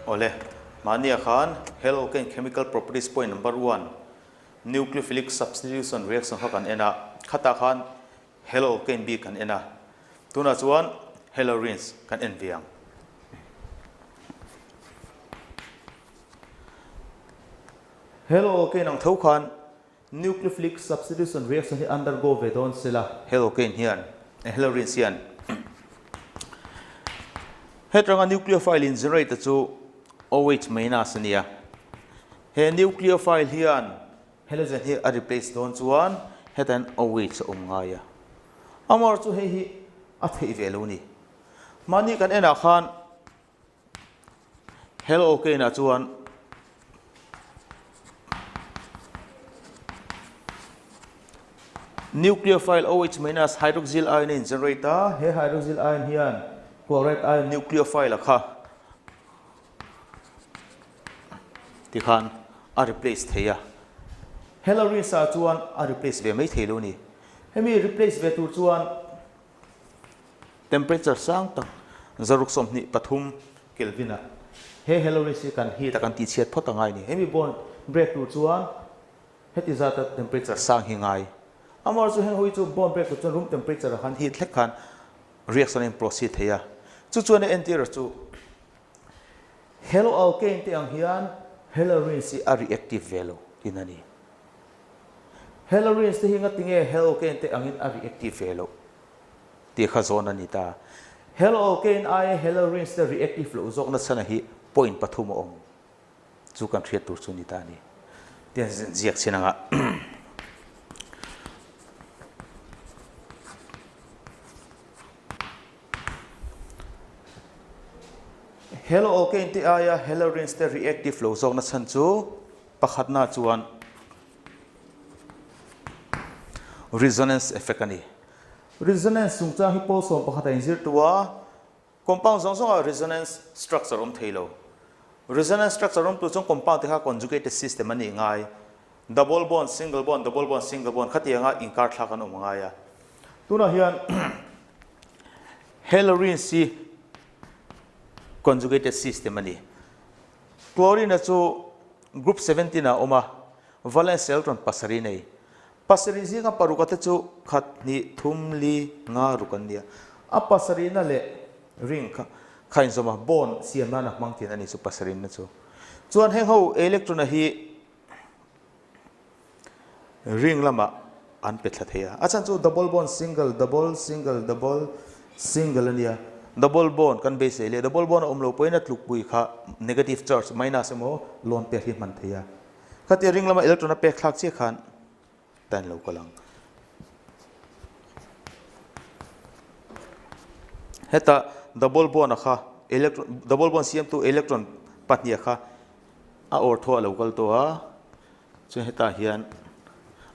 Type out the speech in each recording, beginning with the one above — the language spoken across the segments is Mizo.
Awle, mahnia khan Haloalkane chemical properties point number one, nucleophilic substitution reaction kha kan en a, khatah khan Haloalkane bik kan en a, tunah chuan Haloarenes kan en ve ang. Haloalkane ang tho khan Nucleophilic substitution reaction hi undergo ve dawn sela haloalkane hian, haloarenes hian hetranga nucleophile in generate a chu OH minus a nia. He nucleophile hian halogen hi a replace dawn chuan hetan OH a awm ngai a. Amaherawhchu chu hei hi a theih ve lo ni. Mahni kan enah khan Haloalkane ah chuan nucleophile OH minus hydroxyl ion a in generate a, he hydroxyl ion hian chloride ion nucleophile a kha tikhan a replace thei a. Haloarenes ah chuan a replace ve mai thei lo a ni. Hemi replace ve tur chuan Temperature sang tak 123 Kelvin ah he haloarenes hi kan heat a kan tih chhiat phawt a ngai a ni. Hemi bond break tur chuan heti zata temperature sang hi ngai. Amaherawhchu chu heng ho hi chu bond break tur chuan room temperature ah khan heat hlek khan reaction a in proceed thei a. Chu chuan a entir chu haloalkane te ang hian haloarenes hi a reactive ve lo tin a ni. Haloarenes te hi ngatinge haloalkane te angin a reactive ve loh? Tih kha zawn a ni ta. Haloalkane aia haloarenes te reactive loh zawkna chhana hi point pathum a awm chu kan hriat tur chu a ni ta a ni. Tiang ziak chin anga Haloalkane te aia haloarenes te reactive loh zawkna chhan chu pakhatna chuan resonance effect a ni. Resonance chungchang hi pawl 11 a inzir tu a, compound zawng zawngah resonance structure awm thei lo. Resonance structure awm tur chuan compound te kha conjugated system a nih ngai. Double bond, single bond, double bond, single bond khatianga inkar thlak an awm ngai a. Tunah hian haloarenes hi conjugated system a ni. Chlorine a chu group 17 ah a awm a, valence electron pasarih nei. Pasarih zinga paruk a te chu khat, hnih, thum, li, nga ruk an nia. A pasarihna leh ring kha kha inzawm a, bond siam nan a hmang thin a ni chu pasarihna chu. Chuan heng ho electron a hi ring lamah an pe thla thei a. A chhan chu double bond single, double, single, double, single a nia. Double bond kan beisei leh double bond a awm lo pawhin a tlukpui kha negative charge minus emaw lone pair hi hman thei a. Khatia ring lama electron a pek thlak chiah khan tan lo kal ang. Heta double bond a kha electron double bond siamtu electron pahnih a kha a awr thaw a lo kal tawh a, chuan hetah hian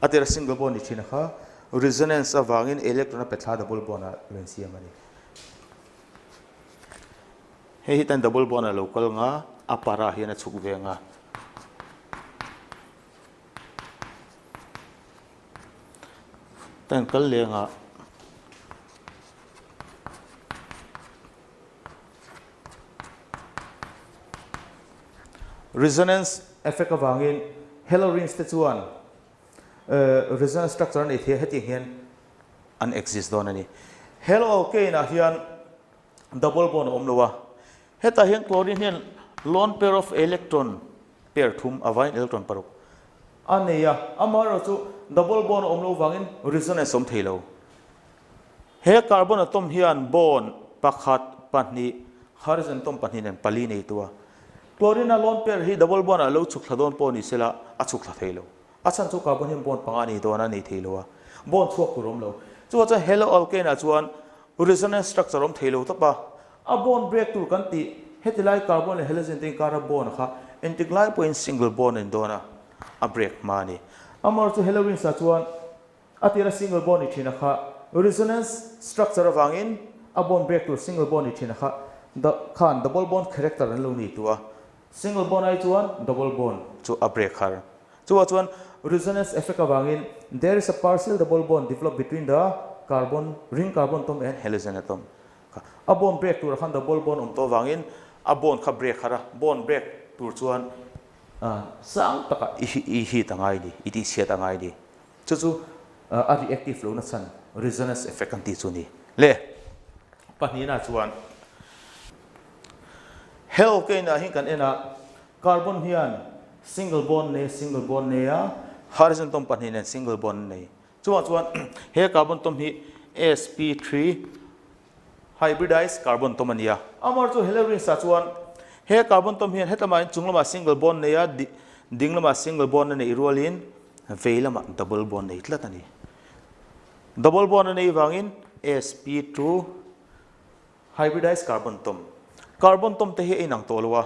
a tira single bond ni thin a kha resonance avangin electron a pe thla double bond ah lo insiam a ni. Hei hi tan double bond a lo kal nga a para hian a chhuk ve nga. Tan kal leng a. Resonance effect avangin haloarenes te chuan resonance structure an ei thei a, hetiang hian an exist dawn a ni. Haloalkane ah hian double bond a awm lo a, hetah hian chlorine hian lone pair of electron pair thum a vaiin electron paruk a nei a, amaherawhchu double bond a awm loh vangin resonance a awm thei lo. He carbon atom hian bond pakhat, pahnih, hydrogen atom pahnih nen pali nei tu a. Chlorine a lone pair hi double bond ah lo chhuk thla dawn pawh ni sela a chhuk thla thei lo. A chhan chu carbon hian bond panga nei dawn a nei thei lo a, bond chhuak tur a awm lo. Chuvang chuan haloalkane ah chuan resonance structure a awm thei lo tawp a, a bond break tur kan tih heti lai carbon leh halogen te inkara bond kha engtik lai pawhin single bond a in dawn a, a break hma a ni. Amaherawhchu haloarenes ah chuan A tira single bond ni thin a kha resonance structure avangin a bond break tur single bond ni thin a kha khan double bond character an lo ni tu a, single bond ai chuan double bond chu a break har. Chuvah chuan resonance effect avangin there is a partial double bond develop between the carbon ring carbon atom and halogen atom kha a bond break turah khan double bond awm tawh avangin. A bond kha break har a, bond break tur chuan sang taka i heat a ngai ni, i tihchhiat a ngai ni. Chu chu a reactive lohna chhan resonance effect an tih chu ni. Le pahnihna chuan halogen ah hian kan en a, carbon hian single bond nei, single bond nei a, hydrogen atom pahnih nen single bond nei. Chuvang chuan he carbon atom hi sp3 Hybridized carbon tawm a ni a. Amaherawhchu chu Hellerin's ah chuan he carbon tawm hian hetlama in chung lamah single bond nei a, ding lamah single bond a neih rualin vei lamah double bond nei tlat a ni. Double bond a neih vangin sp2 hybridized carbon tawm. Carbon tawm te hi a inang tawh lo a,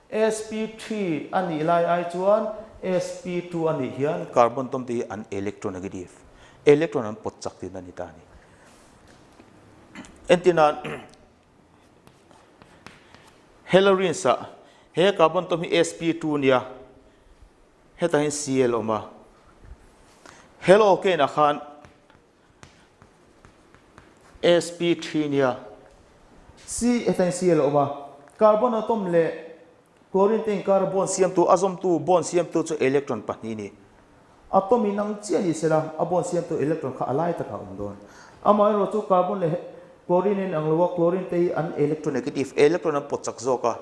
sp3 a nih lai ai chuan sp2 a nih hian carbon tawm te hi an electronegative, electron an pawt chak tihna a ni ta a ni. Entirnan, Hellerin's ah he carbon tawm hi sp2 nia, hetah hian Cl a awm a. Halogen ah khan sp3 nia, C hetah hian Cl a awm a. Carbon atom leh Chlorine te inkara bond siamtu, a zawmtu bond siamtu chu electron pahnih a ni. Atom in ang chiah ni sela, a bond siamtu electron kha a lai takah a awm dawn. Amaherawh chu carbon leh chlorine in ang lo a, chlorine te hi an electronegative, electron an pawt chak zawk a,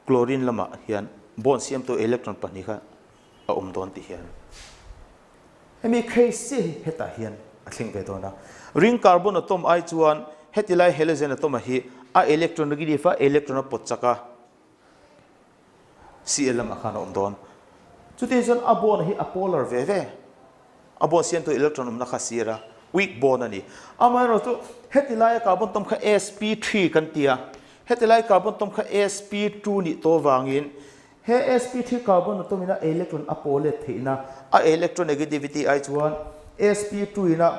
chlorine lamah hian bond siamtu electron pahnih kha a awm dawn tih hian hemi case chiah hi hetah hian a thleng ve dawn a. Ring carbon atom ai chuan heti lai halogen atom a hi a electronegative a, electron a pawt chak a, Cl lamah khan a awm dawn. Chutiang chuan a bond hi a polar ve ve. A bond siamtu electron awmna kha sir a, weak bond a ni. Amaherawhchu chu heti laia carbon atom kha sp3 kan ti a, heti lai carbon atom kha sp2 nih tawh vangin he sp3 carbon atom ina electron a paw let theihna a electronegativity ai chuan sp2 ina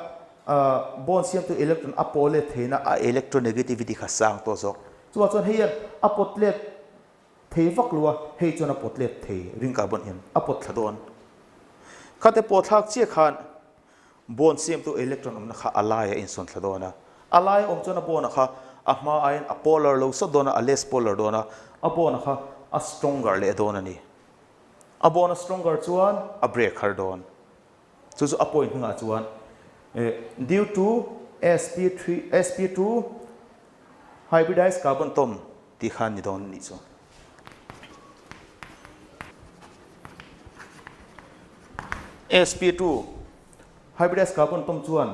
bond siamtu electron a paw let theihna a electronegativity kha sang tawh zawk. Chuvang chuan hei hian a pawt let thei vak lo a, hei chuan a pawt let thei ring carbon hian a pawt thla dawn. Khate pawt thlak chiah khan bond siamtu electron awmna kha a laiah a insawn thla dawn a, a laia awm chuan a bond-a kha a hma aiin a polar lo sawt dawn a, a less polar dawn a, a bond-a kha a stronger leh dawn a ni. A bond a stronger chuan a break har dawn. Chu chu a point hnungah chuan due to sp3 sp2 hybridized carbon atom tih kha ni dawn nih chu. Sp2 hybridized carbon atom chuan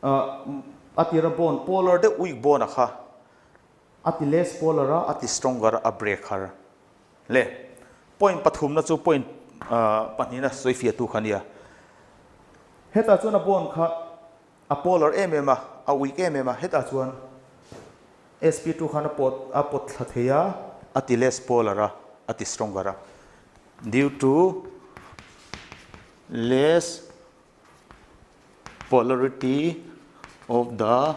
a tira bond polar deuh weak bond a kha a ti less polar a, a ti stronger a, a break har. Le point pathumna chu point pahnihna sawifiahtu kha nia. Hetah chuan a bond kha a polar em em a, a weak em em a, hetah chuan sp2 khan a pawt a pawt thla thei a, a ti less polar a, a ti stronger a. Due to less polarity of the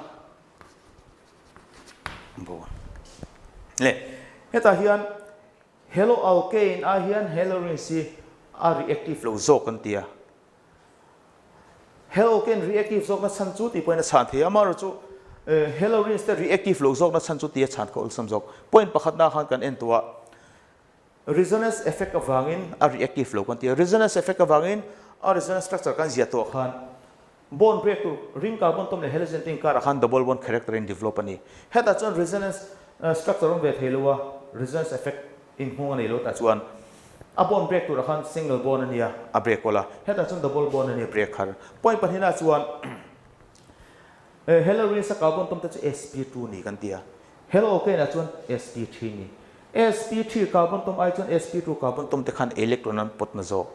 Bond. Le, hetah hian haloalkane ah hian haloarenes hi a reactive lo zawk an ti a. Haloalkane reactive zawkna chhan chu tih pawhin a chhan thei a, amaherawhchu chu haloarenes te reactive lo zawkna chhan chu tih a chhan kha awlsam zawk. Point pakhatna khan kan en tawh a, resonance effect avangin a reactive lo kan ti a. Resonance effect avangin a resonance structure kan ziah tawh khan Bond break tur ring carbon atom leh halogen te inkarah khan double bond character in develop a ni. Hetah chuan resonance structure awm ve thei lo a, resonance effect inhmung a nei lo tah chuan a bond break turah khan single bond a nia a break awl a, hetah chuan double bond a nia break har. Point pahnihna chuan haloarenes a carbon atom te chu sp2 ni kan ti a, haloalkane ah chuan sp3 ni. sp3 carbon atom ai chuan sp2 carbon atom te khan electron an pawt na zawk.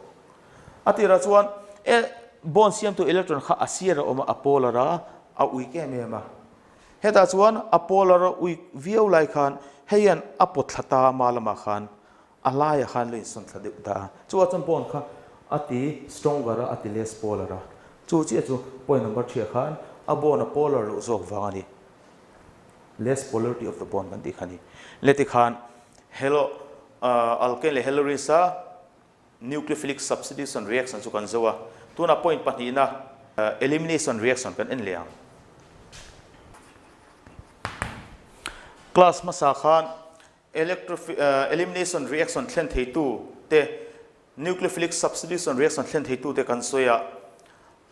A tirah chuan e bond siamtu electron kha a sir a awm a, a polar a, a uik em em a. Hetah chuan a polar a uik viau lai khan hei hian a pawt thla ta ama lamah khan a laiah khan lo insawn thla deuh ta a. Chuvah chuan bond kha a ti stronger a, a ti less polar a. Chu chiah chu point number thiah khan a bond a polar loh zawk vang a ni. Less polarity of the bond kan tih kha a ni. Leti khan helo alkane leh haloarenes a Nucleophilic substitution reaction chu kan zo a, tunah point pahnihna elimination reaction kan en leh ang. Class hmasa khan Elimination reaction thlen theitu te, nucleophilic substitution reaction thlen theitu te kan sawi a.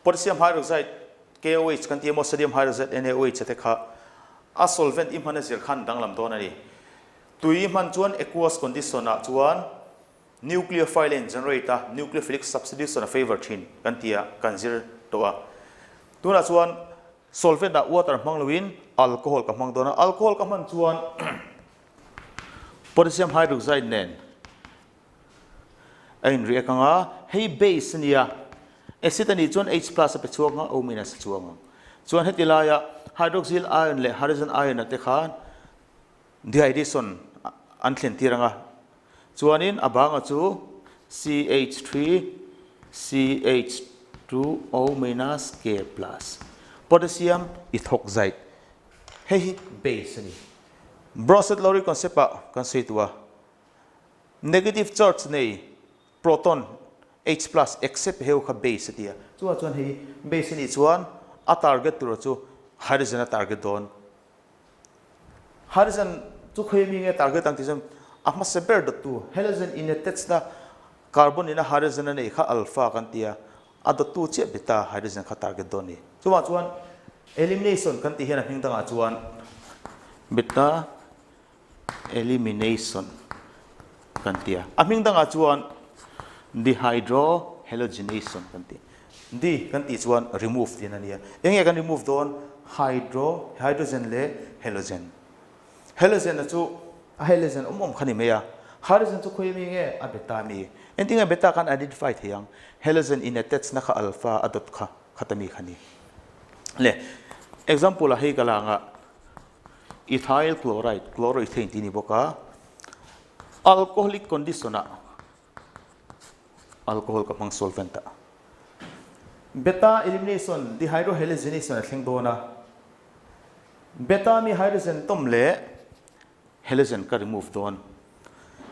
Potassium hydroxide, KOH, kan ti emaw sodium hydroxide, NaOH, te kha a solvent i hman a zir khan danglam dawn a ni. Tui i hman chuan aqueous condition ah chuan nucleophile a in generate a, nucleophilic substitution a favour thin kan ti a, kan zir tawh a. Tunah chuan Solvent ah water hmang lo in alcohol ka hmang dawn a, alcohol ka hman chuan potassium hydroxide nen a in react ang a, hei base a nia, acid a nih chuan H plus a pe chhuak ang a, O minus a chuang ang. Chuan heti laia hydroxyl ion leh hydrogen ion ah te khan dehydration an thlen tir ang a, chuanin a banga chu CH3 CH2O minus K plus potassium ethoxide hei hi base a ni. Bronsted-Lowry concept ah kan sawi tu a, negative charge nei proton H plus accept heu kha base a ti a, chuvang chuan hei base a nih chuan a target tur chu hydrogen a target dawn. Hydrogen chu khawi mi nge target ang tih chuan a hmasa ber dawttu halogen in attach na carbon in a hydrogen a neih kha alpha kan ti a, a dawttu chiah beta hydrogen kha target dawn a ni. Chuvang chuan elimination kan tih hian a hming dangah chuan beta elimination kan ti a, a hming dangah chuan dehydrohalogenation kan ti. De kan tih chuan remove tihna a ni a, eng nge kan remove dawn? Hydro, hydrogen leh halogen. Halogen a chu a halogen awm awm kha ni mai a, hydrogen chu khawi ami nge? A beta ami. Engtin nge beta khan identify thei ang? Halogen in attach na kha alpha a dot kha khat ami kha ni. Le example ah hei ka la ang a, Ethyl chloride, chloroethane tih a ni bawk a, alcoholic condition ah alcohol ka hmang solvent ah beta elimination dehydrohalogenation a thleng dawn a, beta mi hydrogen tawm leh halogen ka remove dawn.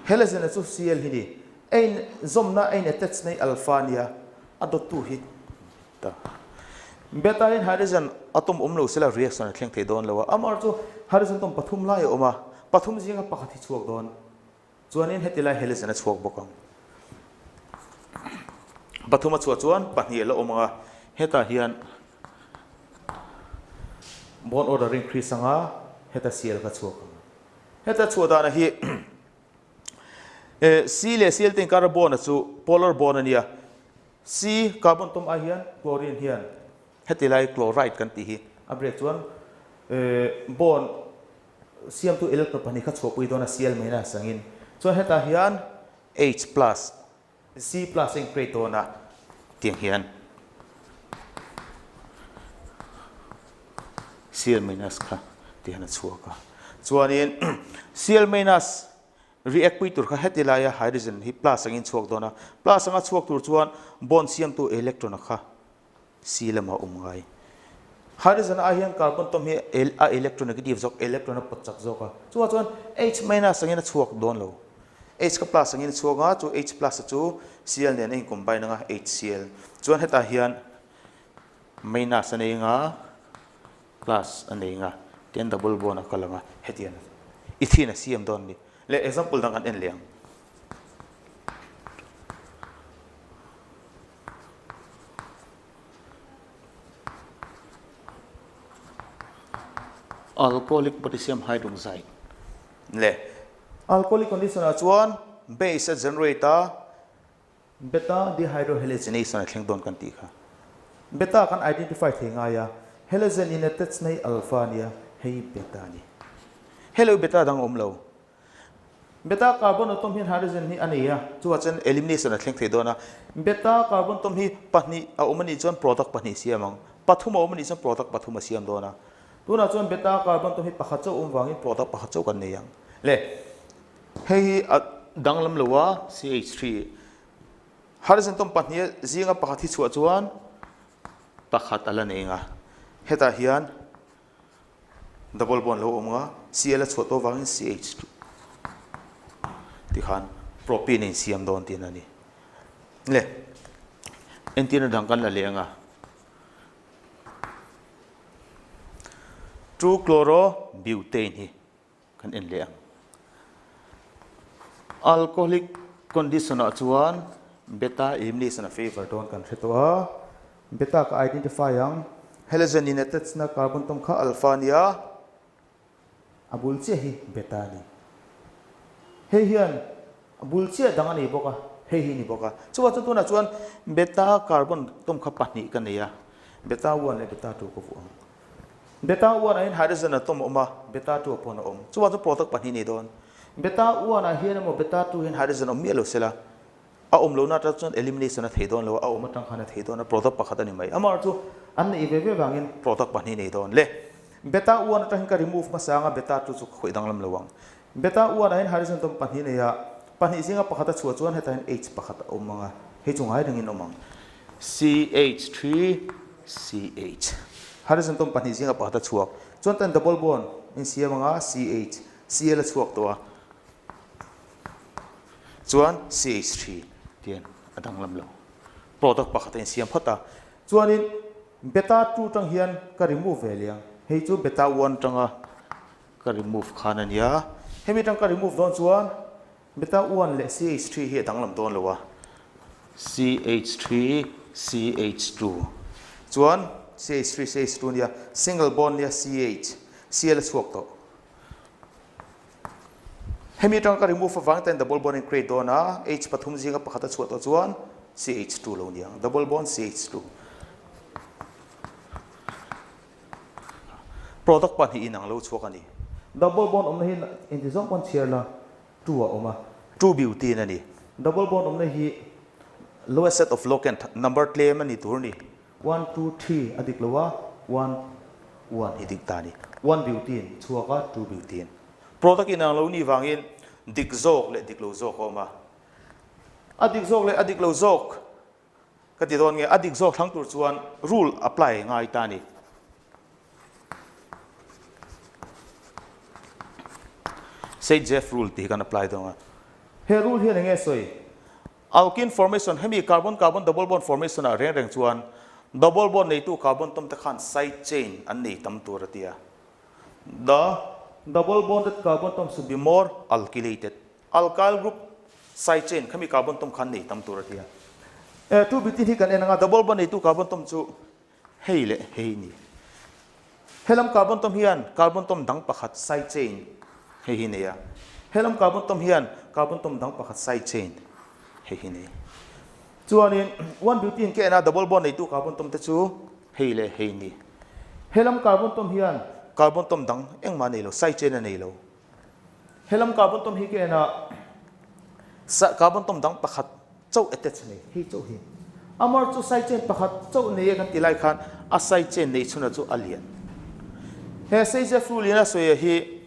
Halogen a chu Cl hi ni, a in zawmna a in attach na hi alpha a nia, a dawttu hi ta. Beta hian hydrogen atom awm lo sela reaction a thleng thei dawn lo a, amaherawhchu chu hydrogen atom pathum lai a awm a, pathum zinga pakhat hi chhuak dawn. Chuanin heti lai halogen a chhuak bawk ang. Pathum a chhuah chuan pahnih a la awm ang a, hetah hian bond order increase ang a, heta Cl ka chhuak ang. Heta chhuah dana hi C leh Cl te inkara bond a chu polar bond a nia. C carbon atom ai hian chlorine hian heti lai chloride kan tih hi a break chuan bond siamtu electron pahnih kha chhuahpui dawn a Cl minus angin. Chuan hetah hian H plus C plus a in create dawn a tiang hian Cl minus kha ti hian a chhuak a. Chuanin Cl minus react pui tur kha heti laia hydrogen hi plus angin chhuak dawn a, plus anga chhuak tur chuan bond siamtu electron a kha C lamah a awm ngai. Hydrogen ah hian carbon atom hi a electronegative zawk, electron a pawt chak zawk a. Chuvang chuan H minus angin a chhuak dawn lo. H ka plus angin a chhuak a, chu H plus a chu Cl nen a in combine anga HCl. Chuan hetah hian minus a nei anga plus a nei anga tian double bond a kal anga hetiang ethene a siam dawn a ni. Leh example dang kan en leh ang. Alcoholic potassium hydroxide leh alcoholic condition ah chuan base a generate a, beta dehydrohalogenation a thleng dawn kan tih kha. Beta kan identify thei ngai a, halogen in attach na hi alpha a nia, hei beta a ni. Hello beta dang a awm lo. Beta carbon atom hian hydrogen hi a nei a, chuvah chuan elimination a thleng thei dawn a. Beta carbon atom hi pahnih a awm a nih chuan product pahnih siam ang, pathum a awm a nih chuan product pathum a siam dawn a. Tunah chuan beta carbon atom hi pakhat chauh awm vangin product pakhat chauh kan nei ang. Le, hei hi a danglam lo a, CH3 hydrogen atom pahnih zinga pakhat hi chhuah chuan pakhat a la nei ang a, hetah hian Double bond lo awm nga, Cl a chhuah tawh vangin CH tikhan propene a insiam dawn tihna a ni. Le, entirna dang kan la leh anga. 2-chlorobutane hi kan en leh ang. Alcoholic condition ah chuan beta elimination a favour dawn kan hre tawh a, beta ka identify ang, halogen in attach na carbon tawng kha alpha a nia, a bul chiah hi beta a ni. Hei hian a bul chiah dang a nei bawk a, hei hi a ni bawk a. Chuvang chuan tunah chuan beta carbon tawng kha pahnih ka nei a, beta one leh beta two ka vuah ang. Beta one ah hian hydrogen atom a awm a, beta two ah pawh a awm. Chuvang chu product pahnih a nei dawn. Beta one ah hian emaw beta two hian hydrogen awm miah lo sela, a awm lohna atang chuan elimination a thei dawn lo a, a awm atang khan a thei dawn a, product pakhat a ni mai. Amaherawhchu chu an neih ve ve vangin product pahnih a nei dawn. Le, beta one atang hian ka remove hmasa anga beta two chu ka khawih danglam lo ang. Beta one ah hian hydrogen atom pahnih a nei a, pahnih zinga pakhat a chhuah chuan hetah hian H pakhat a awm ang a, hei chu ngai rengin awm ang. CH3 CH Hydrogen atom pahnih zinga pakhat a chhuak chuan tan double bond in siam ang a, CH Cl a chhuak tawh a, chuan CH3 tian a danglam lo. Product pakhat a insiam phawt a, chuanin beta two tang hian ka remove ve leh ang, hei chu beta one tanga Ka remove khan a nia. Hemi atang ka remove dawn chuan beta one leh CH3 hi a danglam dawn lo a. CH3 CH2 chuan CH3 CH2 nia single bond nia CH Cl a chhuak tawh. Hemi atang ka remove avang ten double bond in create dawn a, H pathum zinga pakhat a chhuah tawh chuan CH2 lo nia double bond CH2. Product pahnih inang lo chhuak a ni. Double bond awmna hi engti zawng pawn chhiar la, two a awm a. Two butene a ni. Double bond awmna hi lowest set of locant number tlem a ni tur a ni. One, two, three a dik lo a, one, one hi dik ta a ni. One butene chhuak a, two butene. Product inang lo nih vangin dik zawk leh dik lo zawk a awm a. A dik zawk leh a dik lo zawk. Ka ti dawn nge, a dik zawk thlang tur chuan rule apply ngai ta a ni. Saytzeff rule tih hi kan apply dawn a. He rule hian enge sawi? Alkene formation, hemi carbon-carbon double bond formation ah reng reng chuan double bond neitu carbon tawm te khan side chain an nei tam tur a ti a. The double bonded carbon atom should be more alkylated. Alkyl group side chain khami carbon atom khan nei tam tur a ti a. Eh, two bitin hi kan en anga double bond neitu carbon atom chu hei leh hei ni. Helam carbon atom hian carbon atom dang pakhat side chain hei hi nei a. Helam carbon atom hian carbon atom dang pakhat side chain hei hi nei. Chuanin one butene ka en a double bond neitu carbon atom te chu hei leh hei ni. Helam carbon atom hian carbon atom dang engmah a nei lo, side chain a nei lo. Helam carbon atom hi ka en a carbon atom dang pakhat chauh attach a nei, hei chauh hi. Amar chu side chain pakhat chauh nei e kan ti lai khan a side chain nei chhunah chu a lian. He Saytzeff rule in a sawi hi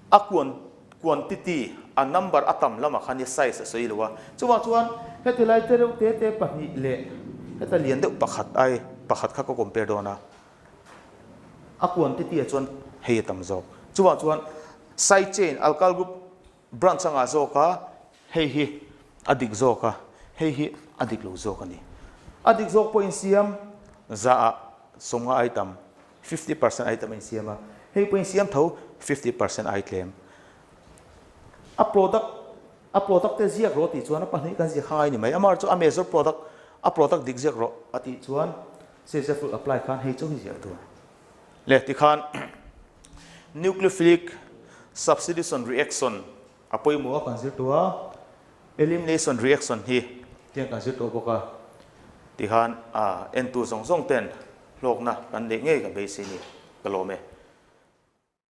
A kuan quantity, a number a tam lamah khan i size a sawi lo a. Chuvang chuan heti lai te reuh te te pahnih leh heta lian deuh pakhat ai pakhat kha ka compare dawn a. A quantity ah chuan hei a tam zawk. Chuvang chuan side chain alkyl group branch a ngah zawk a, hei hi a dik zawk a, hei hi a dik lo zawk a ni. A dik zawk pawh insiam za ah sawmnga ai tam. 50% ai tam a insiam a, hei pawh insiam tho 50% ai tlem. A product a product te ziak rawh tih chuan a pahnih kan ziak hangai ni mai. Amah chu a major product a product dik ziak rawh a tih chuan successful apply khan hei chu hi ziak tur. Le tikhan nucleophilic substitution reaction a pawimawh a kan zir tawh a, elimination reaction hi tiang kan zir tawh bawk a tikhan a entu zawng zawng ten Hlawkna kan neih ngei ka beisei ni ka lawm e.